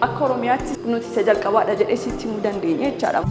Akka Oromiyaatti nuti isa jalqabaadha jedhee sitti himuu dandeenya jechaadha.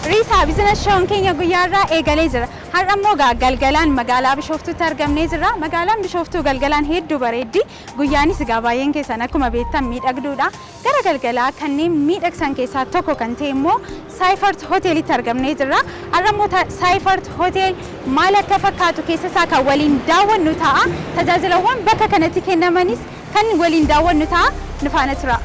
Riisaa Business Shown keenya guyyaarraa eegalee jira. Har'a immoo galgalaan magaalaa Bishooftuutti argamnee jirra. Magaalaan Bishooftuu galgalaan hedduu bareeddi. Guyyaanis egaa baay'een keessan akkuma beektan miidhagduudha. Gara galgalaa kanneen miidhagsan keessaa tokko kan ta'e immoo Saayifart Hoteelitti argamnee jirra. Har'a immoo Saayifart Hotel maal akka fakkaatu keessa isaa kan waliin daawwannu ta'a. Tajaajilawwan bakka kanatti kennamanis kan waliin daawwannu ta'a. Nu faana tura.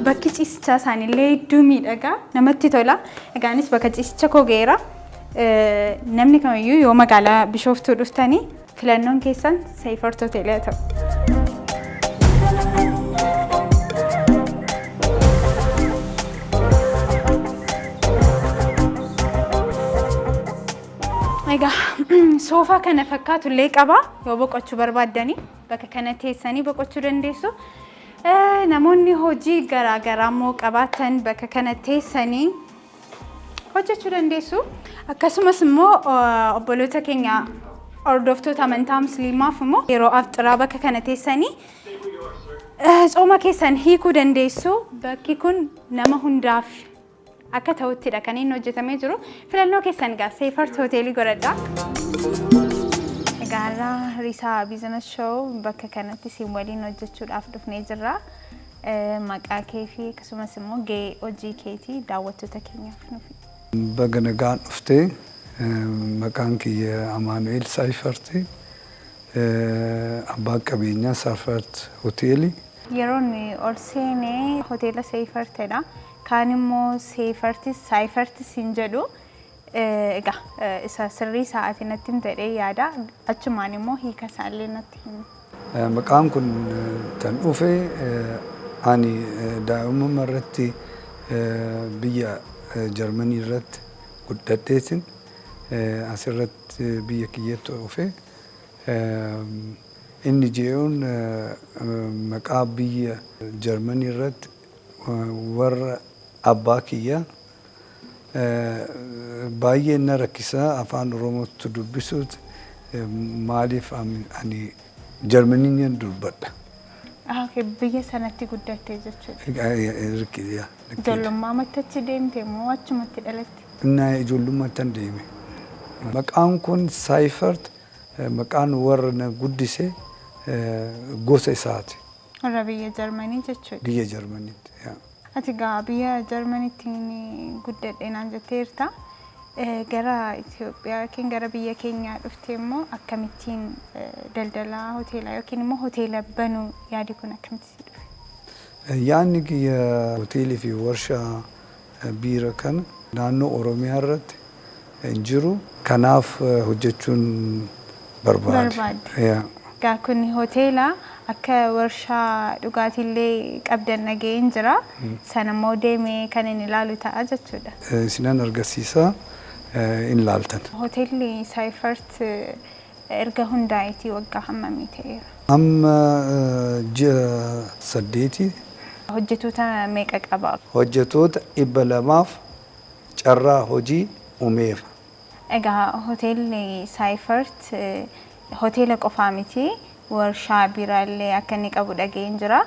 Bakki ciisichaa isaaniillee hedduu miidhagaa, namatti tola. Egaanis bakka ciisicha koo ga'eera. Namni kamiyyuu yoo magaalaa Bishooftuu dhuftanii filannoon keessan Saayifart Hoteelii haa ta'u. Egaa soofaa kana fakkaatu illee qaba. Yoo boqochuu barbaaddanii bakka kana teessanii boqochuu dandeessu. Namoonni hojii garaa garaa immoo qabaatan bakka kana teessanii hojjechuu dandeessu. Akkasumas immoo obboloota keenya hordoftoota amantaa Musliimaaf immoo yeroo afxiraa bakka kana teessanii tsooma keessan hiikuu dandeessu. Bakki kun nama hundaaf akka ta'uttidha kan inni hojjetamee jiru. Filannoo keessan egaa Saayifart Hoteelii godhadha. Egaa har'a Riisaa Business Show bakka kanatti isin waliin hojjechuudhaaf dhufnee jirra. Maqaa kee fi akkasumas immoo gahee hojii keetii daawwattoota keenyaaf nuuf. Baga nagaan dhuftee. Maqaan kiyya Amaanu'eel Saayifarti. Abbaa qabeenyaa Saayifart Hoteelii. Yeroo inni ol seenee hoteela Sayifartidha. Kaan immoo Seefartis Saayifartis hin jedhu. Egaa isa sirrii sa'aatii natti himta jedhee yaada. Achumaan immoo hiika isaallee natti himi. Maqaan kun kan dhufe ani daa'imummaa irratti biyya Jarmanii irratti guddadheetin asirratti biyya kiyyatti dhufe. Inni je'uun maqaa biyya Jarmanii irratti warra abbaa kiyya baay'ee na rakkisa afaan Oromootti dubbisuut, maaliif ani Jarmaniin dubbadha. Okay, biyya sanatti guddatte jechuudha. Ijoollummaa achi deemte moo achumatti dhalatte? Innaa ijoollummaatti deeme. Maqaan kun Saayifart maqaan warra na guddise gosa isaati. Warra biyya Jarmanii jechuudha. Biyya Jarmaniitti. Ati egaa biyya Jarmaniitti guddadhe naan jetteerta. Gara Itoophiyaa yookiin gara biyya keenyaa dhuftee immoo akkamittiin daldala hoteelaa yookiin immoo hoteela banuu yaadi kun akkamitti si dhufe? Yaadni kiyya hoteelii fi warshaa biira kana naannoo Oromiyaa irratti hin jiru. Kanaaf hojjechuun barbaade. Barbaadde. Egaa kun hoteela akka warshaa dhugaatiillee qabdan dhaga'een jira. Sana immoo deemee kan inni ilaalu ta'a jechuudha. Isinan agarsiisaa, in laaltan. Hoteelli Saayifart erga hundaa'eetii waggaa hammamii ta'eera? Amma ji'a 8. Hojjettoota meeqa qaba? Hojjettoota 200f carraa hojii uumeera. Egaa hoteelli Saayifart hoteela qofaa miti, warshaa biiraallee akka inni qabu dhaga'een jira.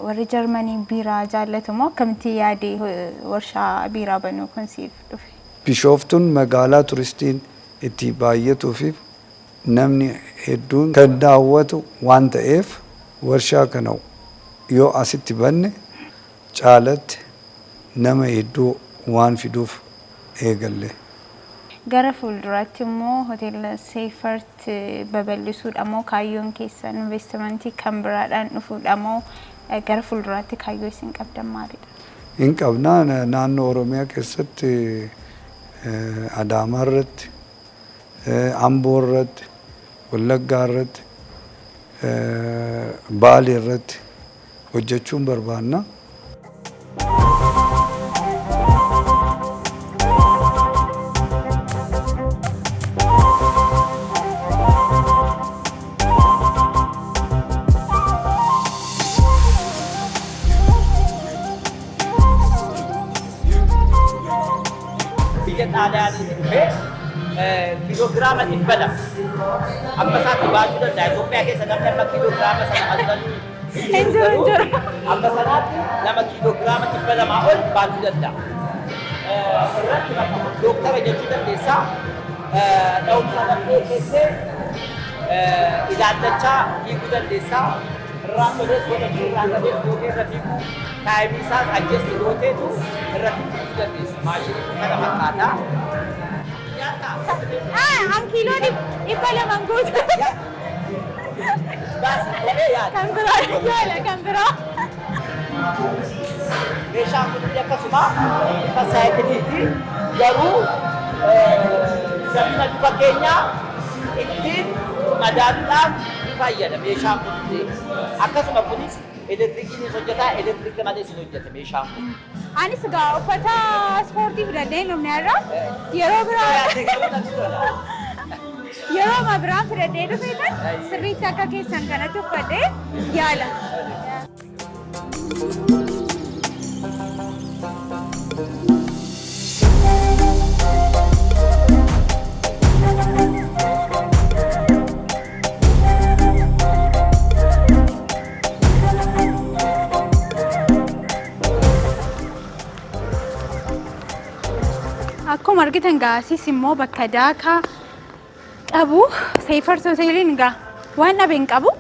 Warri Jarmanii biiraa jaallatu moo akkamitti yaadee warshaa biiraa banuu kun siif dhufe? Bishooftuun magaalaa turistiin itti baay'atuu fi namni hedduun kan daawwatu waan ta'eef, warshaa kana yoo asitti banne caalatti nama hedduu waan fiduuf eegalle. Gara fuulduraatti immoo hoteela Seefart babal'isuudha moo kaayyoon keessan investimentii kan biraadhaan dhufuudha moo gara fuulduraatti kaayyoo isin qabdan maalidha? Hin qabnaa, naannoo Oromiyaa keessatti Adaamaa irratti, Amboo irratti, Wallaggaa irratti, Baalee irratti hojjechuun barbaanna. Biyya Xaaliyaaniitii dhufee kiiloogiraama 200 amma isaatti baachuu danda'a. Itoophiyaa keessa namni amma kiiloogiraama sana mazzanuu Hin jiru, hin jiru. Amma sanaatti nama kiiloogiraama 200 ol baachuu danda'a. Irratti bakka dooktara jechuu dandeessaa. Dha'umsa laphee keessee ilaallachaa fiiguu dandeessaa. Irraan tolees godhachuu, irraan dhabees gootee irra fiiguu, timeii isaas adjust gooteetu irratti fiiguu dandeessa. Maashinii kun kana fakkaata. Nyaata. An kiiloo 200 guutu. Baasii tolee yaada. Kan biraa yaala kan biraa. Meeshaan kun illee akkasuma bifa saayikiliiti, garuu jabina luka keenyaa ittiin madaaluudhaaf ni fayyada meeshaan kun illee. Akkasuma kunis elektirikiinis hojjeta, elektirikii malees hin hojjeta meeshaan kun. Anis egaa uffata ispoortii fidadhee hin dhufne har'a. Yeroo biraa yeroo ma biraan fidadhee dhufe kan sirriitti akka keessan kanatti uffadhee yaala. Akkuma argitan gaasiis immoo bakka daakaa qabu. Seefart hoteeliin gaa waan dhabe hin qabu.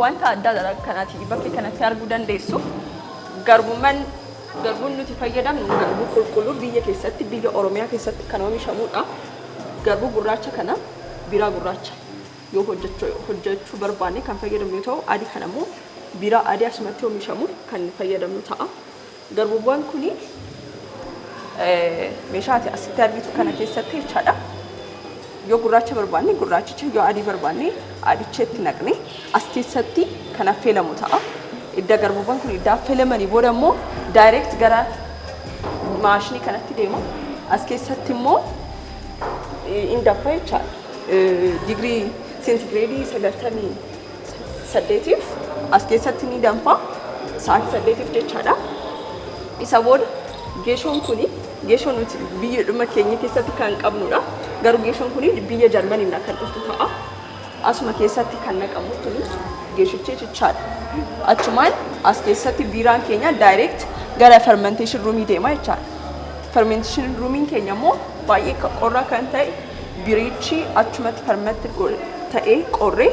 Wanta addaa kanaati bakkee kanatti arguu dandeessu. Garbummaan, garbuun nuti fayyadamnu garbuu qulqulluu biyya keessatti, biyya Oromiyaa keessatti kan oomishamudha. Garbuu gurraacha kana biiraa gurraacha yoo hojjechuu barbaanne kan fayyadamnu yoo ta'u, adii kana immoo biiraa adii asumatti oomishamu kan fayyadamnu ta'a. Garbuuwwan kuni meeshaa ati asitti argitu kana keessatti jechaadha. Yoo gurraacha barbaanne gurraachicha, yoo adii barbaanne adicha itti naqne as keessatti kan affeelamu ta'a. Idda garbuuwwan kun idda affeelamanii booda immoo direct gara maashinii kanatti deema. As keessatti immoo in danfa jechaadha. Digirii seentigireedii 98f as keessatti ni danfa. Sa'aatii 8f jechaadha. Isa booda geeshoon kuni geeshoo nuti biyya dhuma keenya keessatti kan qabnudha. Garuu geeshoon kuni biyya Jarmaniirraa kan dhuftu ta'a. Asuma keessatti kan naqamu kuni geeshichi jechaadha. Achumaan as keessatti biiraan keenya direct gara fermentation roomii deema jechaadha. Fermentation roomiin keenya immoo baay'ee qorra kan ta'e, biirichi achumatti ferment ta'ee qorree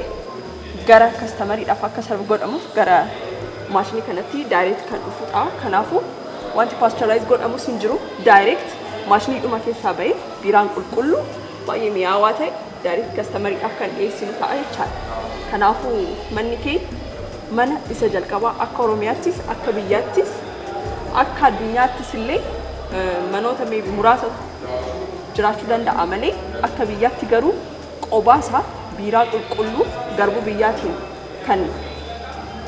gara customeriidhaaf akka serve godhamuuf gara maashinii kanatti direct kan dhufudha. Kanaafuu wanti pasteurize godhamus hin jiru, direct maashiniidhuma keessaa bahee biiraan qulqulluu baay'ee mi'aawaa ta'e direct customeriidhaaf kan dhiyeessinu ta'a jechaadha. Kanaafuu manni kee mana isa jalqabaa akka Oromiyaattis, akka biyyaattis, akka addunyaattis illee manoota maybe muraasa jiraachuu danda'a malee, akka biyyaatti garuu qobaa isaa biiraa qulqulluu garbuu biyyaatiin kan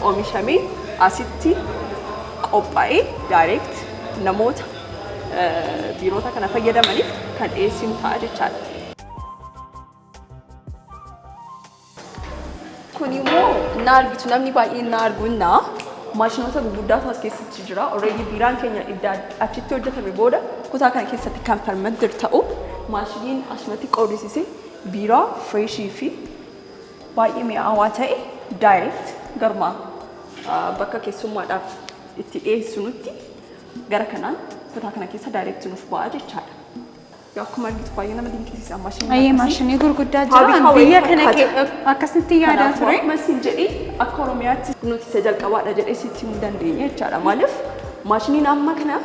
oomishamee asitti qophaa'ee direct namoota biirota kana fayyadamaniif kan dhiyeessinu ta'a jechaadha. Kun immoo na argitu, namni baay'een na argu innaa maashinoota gurguddaatu as keessatti jira. Already biiraan keenya idda achitti hojjetame booda kutaa kana keessatti kan fermented ta'u, maashiniin asumatti qorrisiisee biiraa freshii fi baay'ee mi'aawaa ta'e direct garuma bakka keessummaadhaaf itti dhiyeessinutti gara kanaan kutaa kana keessa direct nuuf bu'aa jechaadha. Akkuma argitu baay'ee nama dinqisiisa maashiniin Ayyee, akkasii. Maashinii gurguddaa jira. Faabrikaa wayii Biyya kana fakkaata. Akkasitti yaadaa Kanaafuu ture. akkuma isin jedhee, akka Oromiyaatti nuti isa jalqabaadha jedhee sitti himuu dandeenya jechaadha. Maaliif, maashiniin amma kana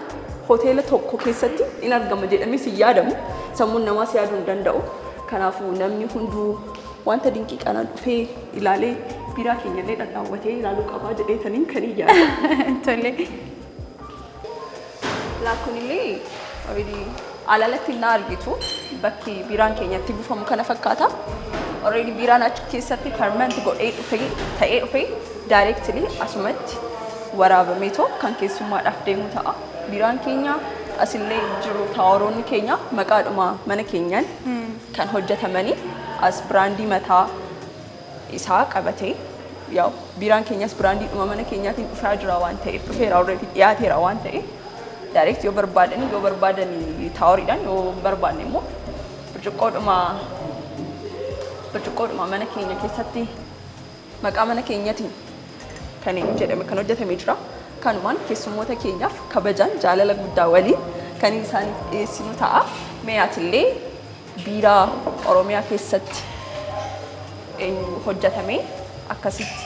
hoteela tokko keessatti in argama jedhamee si yaadamu, sammuun namaas yaaduu hin danda'u. Kanaafuu namni hunduu wanta dinqii kana dhufee ilaalee biiraa keenyallee dhadhaawwatee ilaaluu qabaa jedheetaniin kan hin yaadu. Tole. Laa, kunillee already alalatti na argitu, bakki biiraan keenyatti buufamu kana fakkaata. Already biiraan achi keessatti ferment godhee dhufee ta'ee dhufee directly asumatti waraabameetoo kan keessummaadhaaf deemu ta'a. Biiraan keenya asillee jiru, toweroonni keenya maqaadhuma mana keenyaan kan hojjetamanii as brandii mataa isaa qabatee, yaa'u biiraan keenyas brandiidhuma mana keenyaatiin dhufaa jira waan ta'eef, dhufeera, already dhiyaateera waan ta'eef, direct yoo barbaadanii toweriidhaan, yoo hin barbaanne immoo birciqqoodhuma mana keenya keessatti maqaa mana keenyatiin kan jedhame kan hojjetamee jira. Kanumaan keessummoota keenyaaf kabajaan jaalala guddaa waliin kan isaaniif dhiyeessinu ta'a. Mee atillee biiraa Oromiyaa keessatti eenyu hojjetamee akkasitti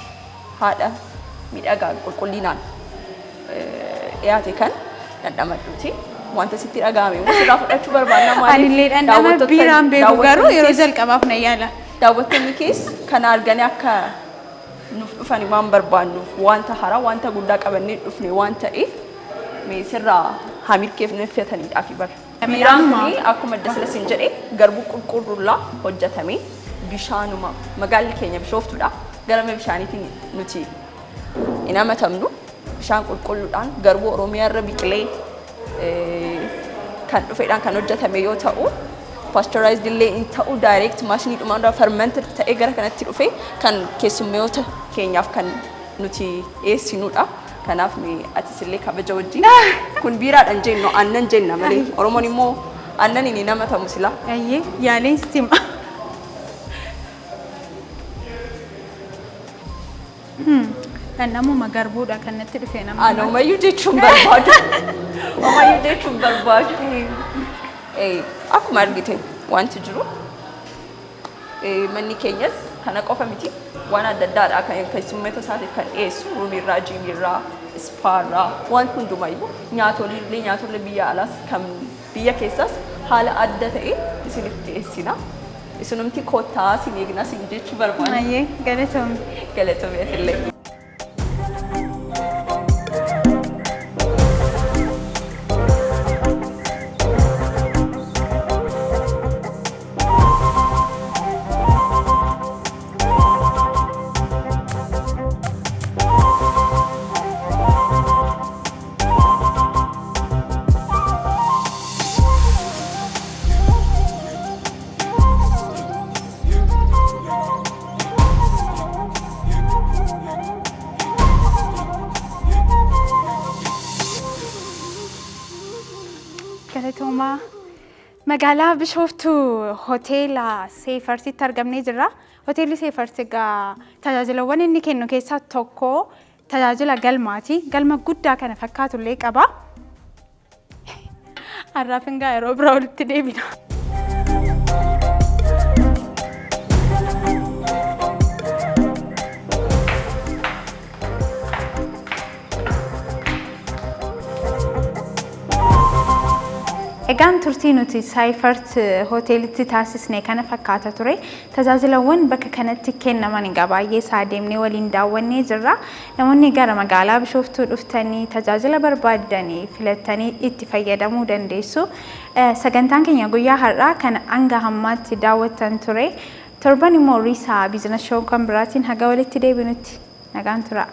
haadha miidhagaan qulqullinaan dhiyaate kan dhandhamadhuuti. Wanta sitti dhaga'ame immoo sirraa fudhachuu barbaanna, maaliif? Anillee dhandhama biiraan beeku garuu yeroo jalqabaaf na yaala. Daawwattoonni kees kana arganii akka nuuf dhufan waan barbaannuuf, wanta haaraa, wanta guddaa qabannee dhufne waan ta'eef, mee sirraa hamirkeeffataniidhaaf bara. Biiraan kuni akkuma sila siin jedhe garbuu qulqullullaa hojjetamee, bishaanuma magaalli keenya Bishooftuudha. Garama bishaaniitiin nuti hin amatamnu, bishaan qulqulluudhaan garbuu Oromiyaa irra biqilee kan dhufeedhaan kan hojjetame yoo ta'u, pasteurized illee hin ta'u, direct maashiniidhumaan irraa fermented ta'ee gara kanatti dhufe kan keessummoota keenyaaf kan nuti dhiyeessinudha. Kanaaf mee atis illee kabaja wajjin, kun biiraadhaan jennu aannan jenna malee, Oromoon immoo aannan hin amatamu sila. Ayyee, yaaleen sitti hima. Dhandhamuma garbuudha kan natti dhufe nama. Ani omayyuu jechuun barbaadu. Omayyuu jechuun barbaadu. Akkuma argite wanti jiru manni keenyas kana qofa miti, waan adda addaadha kan keessummoota isaatiif kan dhiyeessu, roomiirraa, gymiirraa, spaarraa, waan hundumayyuu, nyaatollee, nyaatollee biyya alaas kan biyya keessaas haala adda ta'e isiniif dhiyeessina. Isinumti koottaa, isin eegna isin jechuu barbaada. Ayyee, galatoomne. Galatoomee illee. Galatoomaa. Magaalaa Bishooftuu hoteela Seefarsitti argamnee jirra. Hoteelli Seefarsi egaa tajaajilawwan inni kennu keessaa tokko Tajaajila galmaati. Galma guddaa kana fakkaatullee qaba. Har'aaf hingaa yeroo biraa walitti deebina. Egaan turtii nuti Saayifart hoteelitti taasisne kana fakkaata ture. Tajaajilawwan bakka kanatti kennaman egaa baay'ee isaa deemnee waliin daawwannee jirra. Namoonni gara magaalaa Bishooftuu dhuftanii tajaajila barbaaddanii filattanii itti fayyadamuu dandeessu. Sagantaan keenya guyyaa har'aa kan hanga hammaatti daawwattan ture. Torban immoo Riisaa Business Show kan biraatiin haga walitti deebinutti nagaan tura.